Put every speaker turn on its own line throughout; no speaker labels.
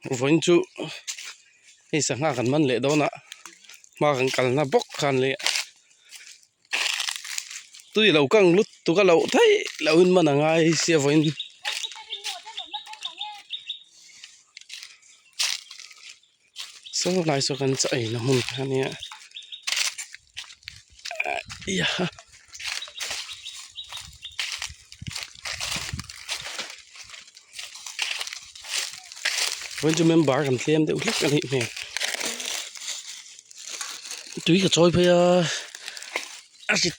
Vawiin chu hei sangha kan man leh dawn a hma kan kalna bawk khan leh tui lo kang lut tuk a loh theih loh in man a ngai sia vawiin. Saw lai saw kan chaw eina hmun a nia ah vawiin chu member kan tlem deuh hlek a nih hmel tui ka chawi phei a a hrit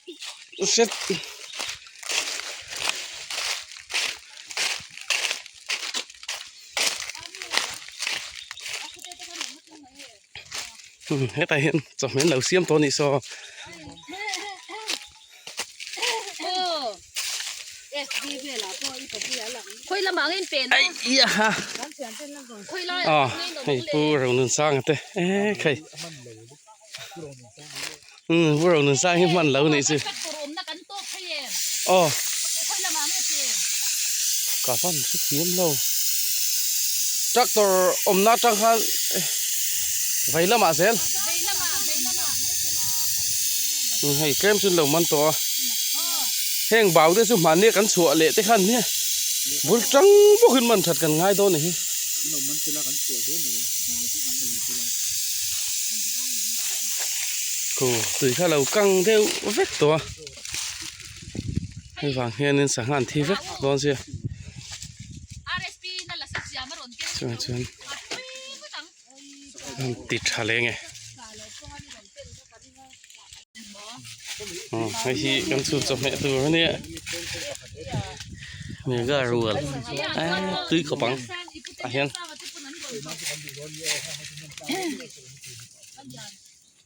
hret. Hetah hian chawhmeh an lo siam tawh a nih saw. Aw hei pu Ronunsanga te ekhei umm pu Ronunsanga hi hman lo a nih chu aw ka van hrethiam lo tractor awmna atang khan vei lamah zel hei tlem chu an lo man tawh a heng bau te chu mahni a kan chhuah leh te khan nia bul tang bawkin man that kan ngai dawn a ni hi. Khu tui kha lo kang deuh vek tawh a hei vang hianin sangha an thi vek dawn sia chuvang chuan an ti tha leh nge aw hei hi kan chhun chawhmeh tur a nia mega rual eee tui khawp ang tah hian.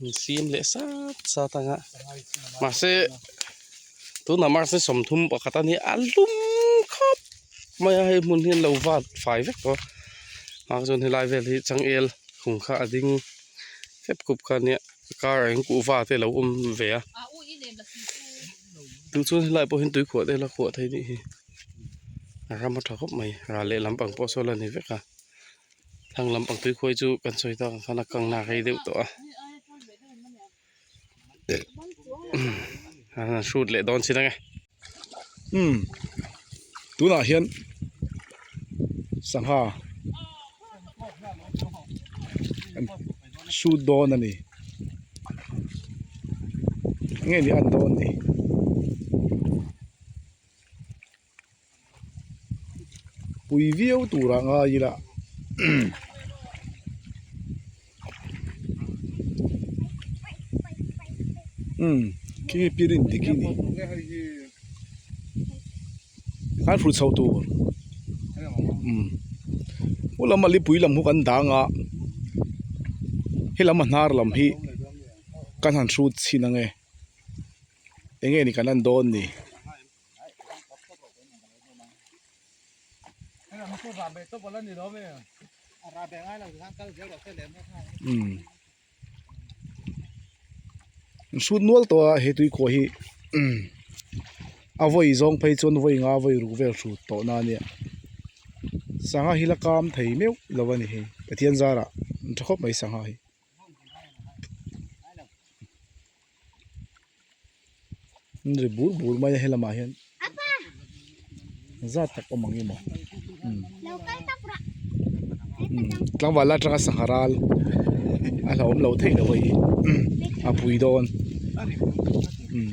An siam leh sat sat ang a mahse tunah march ni 30 pakhat a nia a lum khawp mai a hei hmun hi an lo vat fai vek tawh a mahse chuan helai vel hi changel khum kha a ding fep khup kha a nia car ah hian kuhva te a lo awm ve a duh chuan helai pawh hian tuikhuah te a la khuah thei anih hi a ram a tha khawp mai ral leh lampang pawh saw la ni vek a. Thlang lampang tui khuai chu kan sawi tak ang khan a kang na rei deuh tawh a an hrut leh dawn chin ang e.
Umm tunah hian sangha an shoot dawn a ni nge ni an dawn ni. Pui viau turah ngai ila umm khi pirin dik hi ni khan hrut chho tur umm pu lam a lipui lam hi kan dang a helam a hnar lam hi kan han hrut chhin ang e eng nge ni kan en dawn ni. Umm an hrut nual tawh a he tuikhuah hi umm a vawi zawng phei chuan vawi nga vawi ruk vel hrut tawh na ania sangha hi la kam thei meuh lo a ni hei Pathian zarah an tha khawp mai sangha hi. An ri bur bur mai a helamah hian zat tak awm ang i maw umm tlangval atanga sangha ral a hlauhawm lo theih loh a hi a pui dawn umm.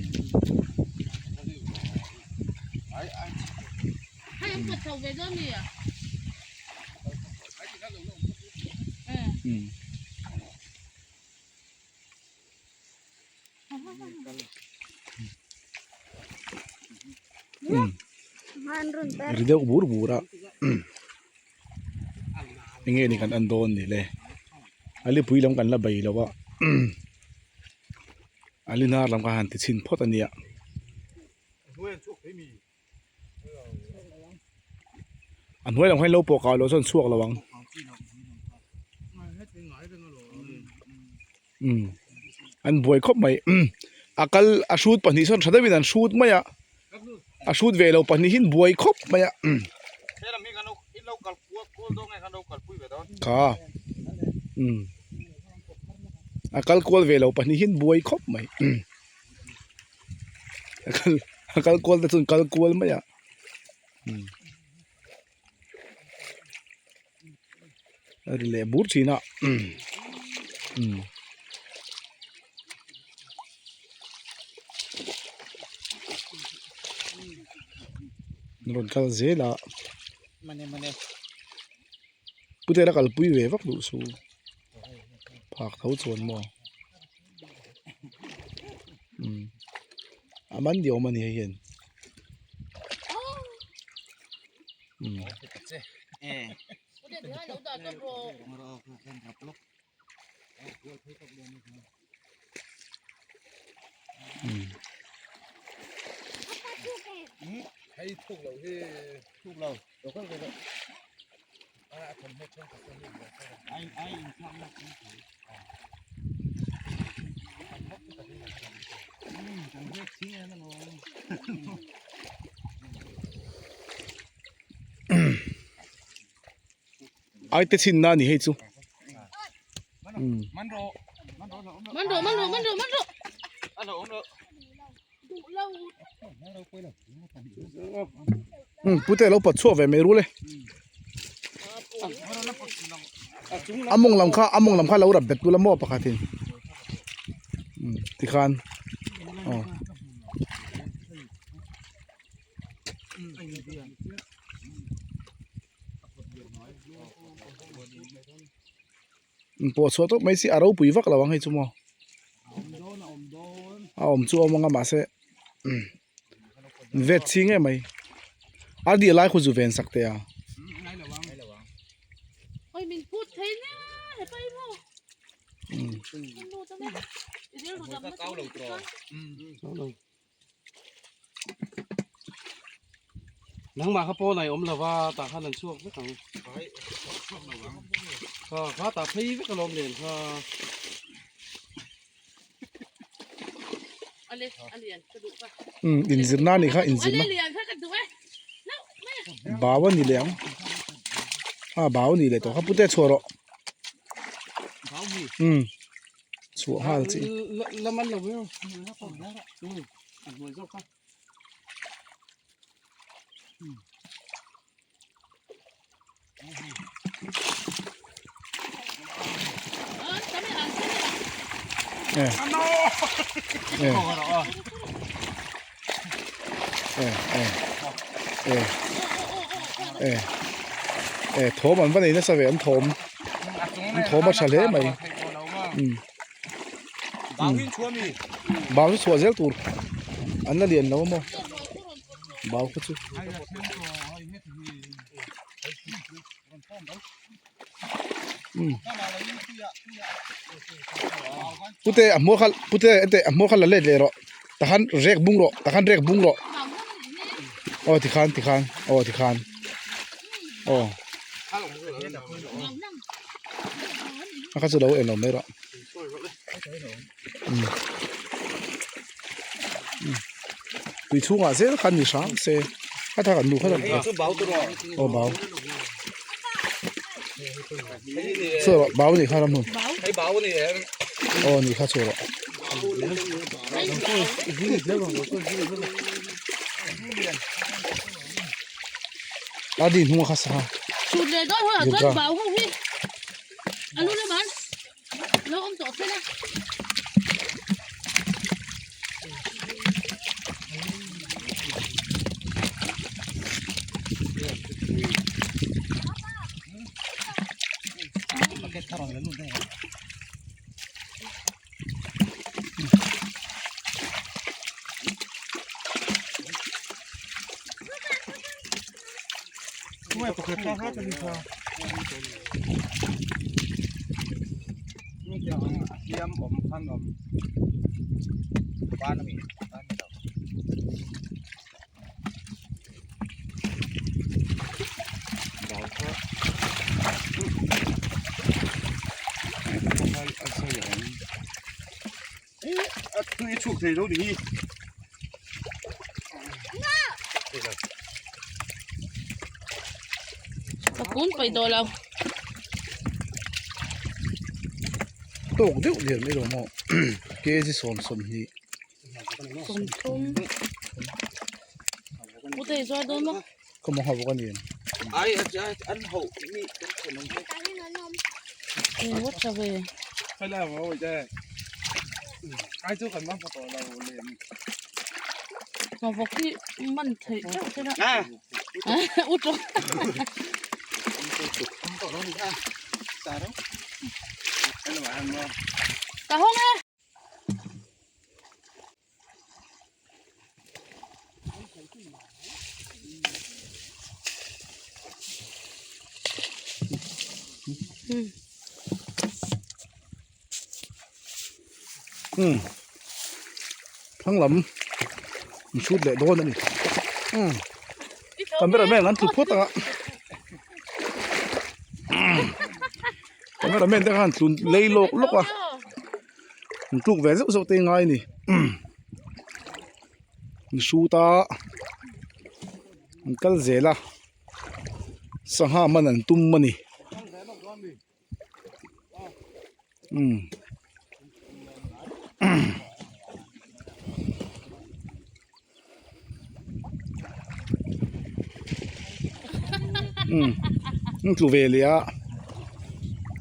Ri deuh bur bur a eng nge ni kan en dawn ni le a lipui lam kan la bei lo a a li hnar lam kha han ti chhin phawt a nia. A hnuai lam khan lo pawh kau loh chuan chhuak lo ang umm an buai khawp mai a kal a hrut pahnih sawn tha deuhin an hrut mai a a hrut ve lo pahnih hi an buai khawp mai a. Kha umm a kal kual ve lo pahnih hi an buai khawp mai a kal a kal kual te chu an kal kual mai a umm a ri leh bur thin a umm. Rawn kal zel a. Putera kalpui ve vak duh su phak tho chuan maw umm a man ni awm a ni hei hian umm. Ai te chhin na a ni hei chu umm. Umm pute lo pat chhuak ve mai rul e a mawng lam kha a mawng lam kha lo rap bet ula maw pakhat in umm tikhan aw. Pawh chhuah tawp mai si a ropui vak lo ang hei chu maw a awm chu a awm ang a mahse vet ching em mai a dih lai khu zu ven sak teh a.
Nangmah kha pawn a awm lova tah khan an chhuak vek ang. Kha kha tah phei vek alawm nen kha.
Umm inzirna a nih kha inzirna bau a ni leh ang a bau a ni leh tawh kha pute chhuah rawh umm. Chhuah nghal chi. Eh. Eh. Eh eh. Eh. Eh. Eh thawm an va nei nasa ve an thawm. An thawm a tha hle mai. Umm. Bau chu chhuah zel tur an la lian lo a maw bau kha chu. Umm pute a hmuar kha pute ente a hmuar kha la let leh rawh takhan rek bung rawh takhan rek bung rawh aw tikhan tikhan aw tikhan aw. A kha chu lo en lo mai rawh tui chhungah zel khan ni hram se a thak an nu kha aw bau chhuah rawh bau nih kha ram hun aw nih kha chhuah rawh. A din hnung a kha sa.
Chut leh dawn hunah chuan bau ho hi a lu lam an lo awm tawh thlen a. Ka kun paih tawh lo.
Tawk deuh lian mai lo maw kg sawm sawmhnih.
Sawmthum. Pute i zuar dawn maw?
Ka maw nghavawk a ni em?
Eng ngawt tha ve. Nghavawk hi man theih teuh te la. U tawh. Ka hawng e.
Um thlang lam an chhut leh dawn a ni um camera man an tlu phawt ang a camera man te khan tlun lei lawk lawk a an tluk ve zeuh zeuh te ngai a ni an shoot a an kal zel a sangha man an tum a ni. Um um an tlu ve leh a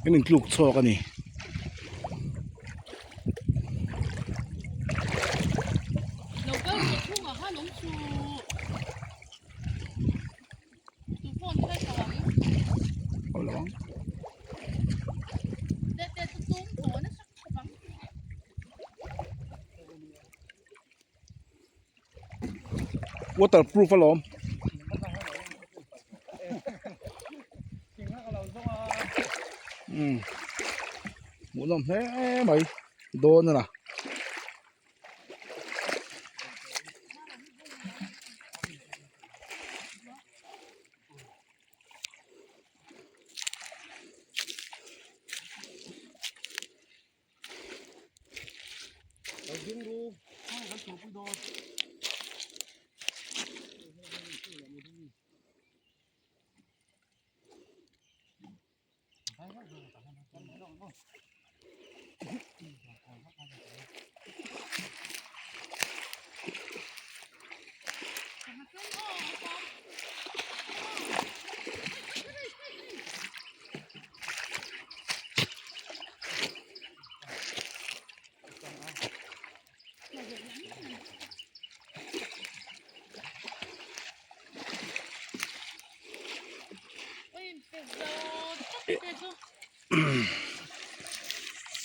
an in tluk chhuak a ni. Waterproof alawm. Um hmuhnawm hle mai dawn a na.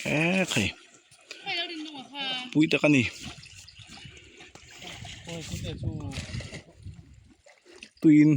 E khai pui tak a ni tuiin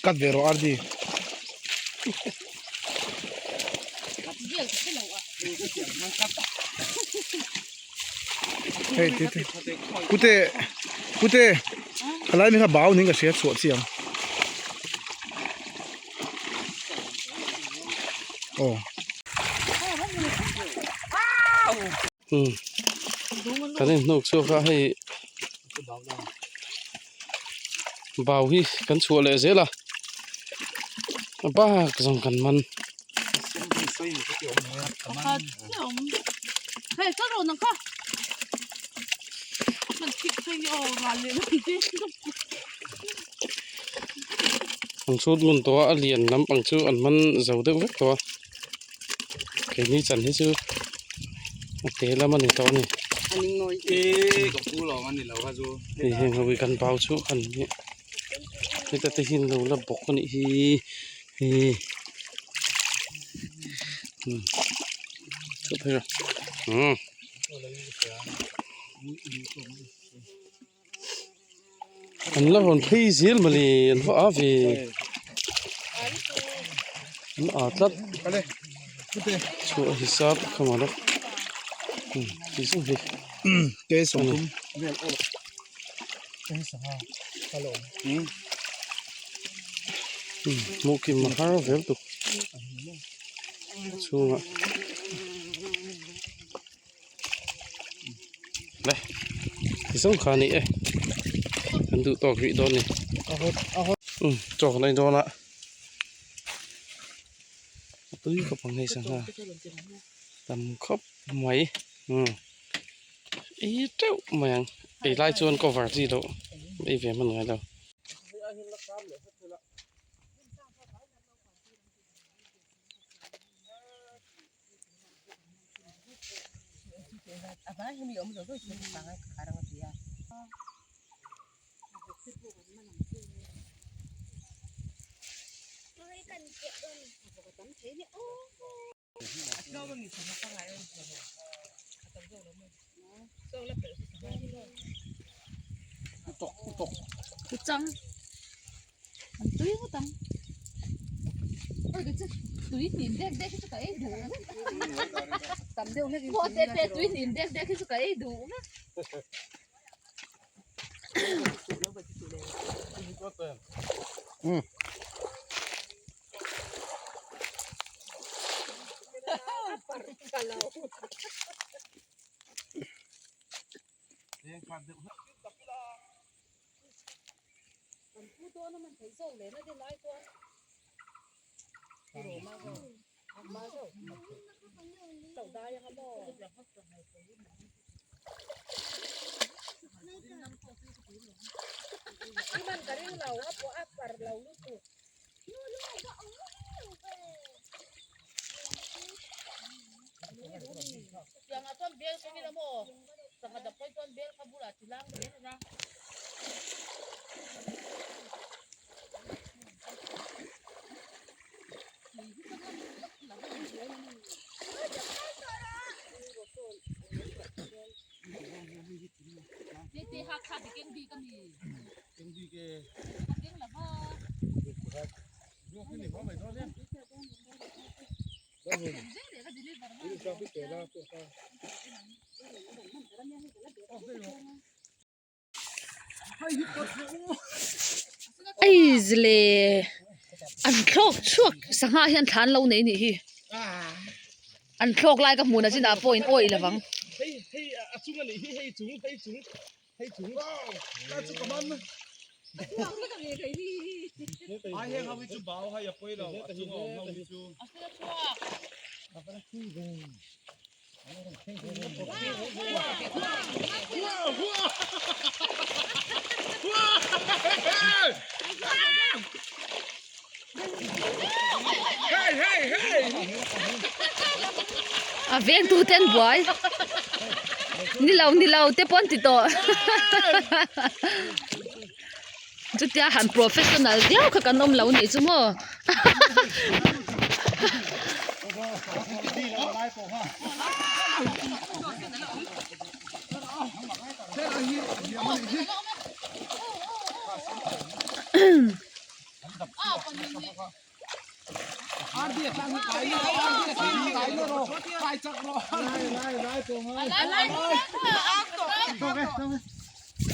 Cut ve rawh RD. Hei ti ti pute pute khalai mi kha bau ning ka hria chhuah chiang aw.
Kan inhnuk chhuak a hei bau hi kan chhuah leh zel a bak zawng kan man. An chhut ngun tawh a a lian lampang chu an man zo deuh vek tawh a. Keini chan hi chu a te lam a ni tawh a ni. Hei heng ho hi kan bau chu kan ni heta te hian lo la bawk a nih hi hei chhuah phei rawh umm. An la rawn phei zel mawle an va a ve an a tlat chhuah hisap kha mawle ti zawng hi hmuh kim a har vel tuk chhungah. Le ti zawng kha a ni e kan duh tawk rih dawn a ni chaw kan ei dawn a a tui khawp ang hei sangha tam khawp mai ei teuh mai ang ei lai chuan cover chi loh ei ve hman ngai lo.
Chang an tui ngawt ang oi ka chu tui hnim dek dek hi chu ka ei duh tam deuh hlek in te te tui hnim dek dek hi chu ka ei duh vek Eizle an thlawk chhuak sangha hian thlan lo nei nih hi an thlawk lai ka hmuh na chinah pawh in awih lovang. A veng tu te an buai ni lo ni lo te pawh an ti tawh chutia han professional viau kha kan awm lo nih chu maw.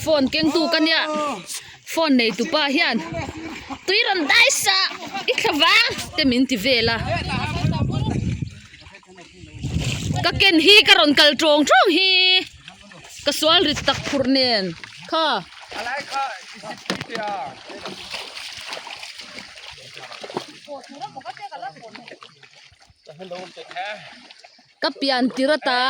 Phone keng tu ka nia phone nei tu pa hian tui rawn dai sa i thla vang te min ti vel a ka ken hi ka rawn kal tawng tawng hi ka sual rit tak phurh nen kha. Ka pian tir ata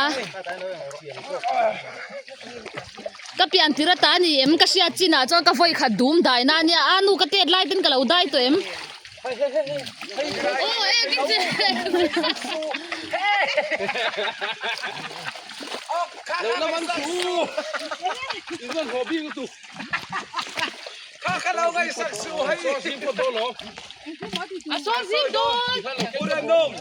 ka pian tir ata a ni em ka hriat chinah chuan ka vawi khat dum dai na ania a nu ka tet lai ten ka lo dai tawh em aw e king che a sawn zing dawn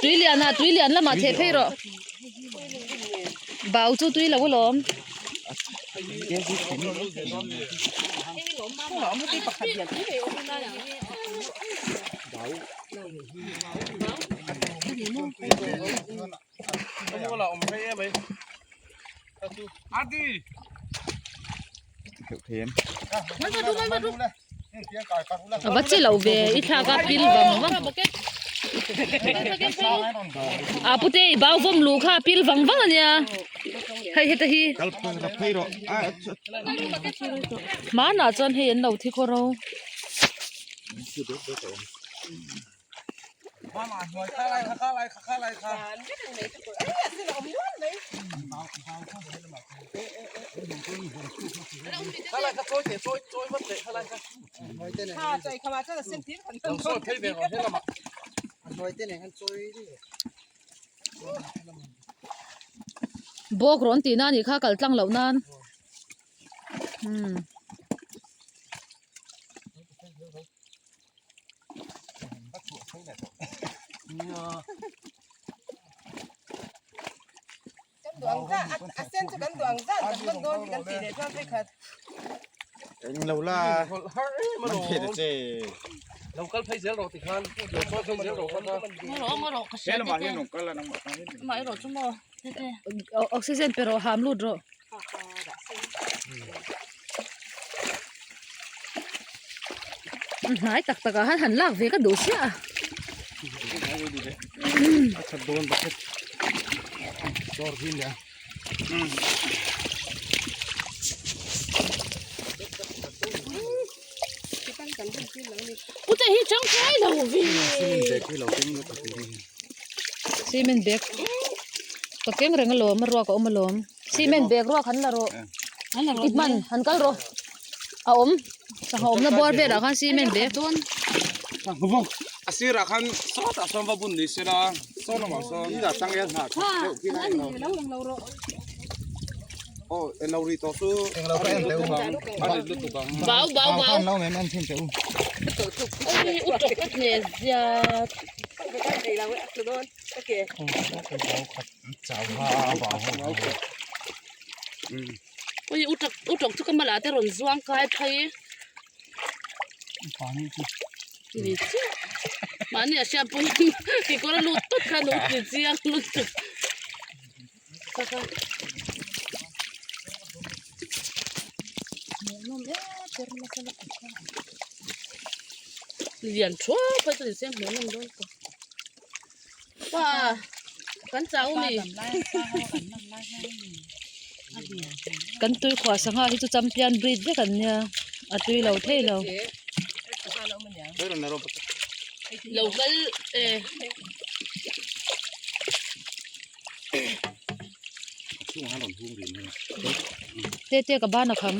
Tui lian ah tui lian lamah theh phei rawh bau chu tui lo alawm. A va chi lo ve i thlak a pil vang vang a pute i bau vawm lu kha a pil vang vang a nia hei heta hi hmanah chuan hei an lo thi khawr ho. Bawk rawn tihna a nih kha kal tlang loh nan umm. Oxygen pe rawh ham lut rawh. Hnai tak tak ah han han lak ve ka duh chiah a. Pute hi tangkai lo ve.
Cement bag hi lo keng nasa tur a ni.
Cement bag ka keng reng alawm a ruak a awm alawm. Cement bag ruak han la rawh. I hman han kal rawh. A awm sangha awmna bawr velah khan cement bag.
A sirah khan sawtah sawn va bun ni sela saw lamah sawn. Aw englo ri tawh chu
Englo ka en teh u.
A rit lutuk ang.
Bau bau
Bau
bau.
khan lo mem en thin teh u.
Ui u tawk ka hne zia. Ui u tawk u tawk chu ka mala te rawn zuang kai phei. Ni chiah. Mahni a hriat pawhin kekawr a lut tawt khan u ti chiang lutuk. Lian thuap phei chu ni se hmuh nawm dawn tawh pa kan chau a mi
Kan tui khuah sangha hi chu champion breed vek an nia a tui lo thei lo.
Lo kal eh.
Tete ka ban a kham.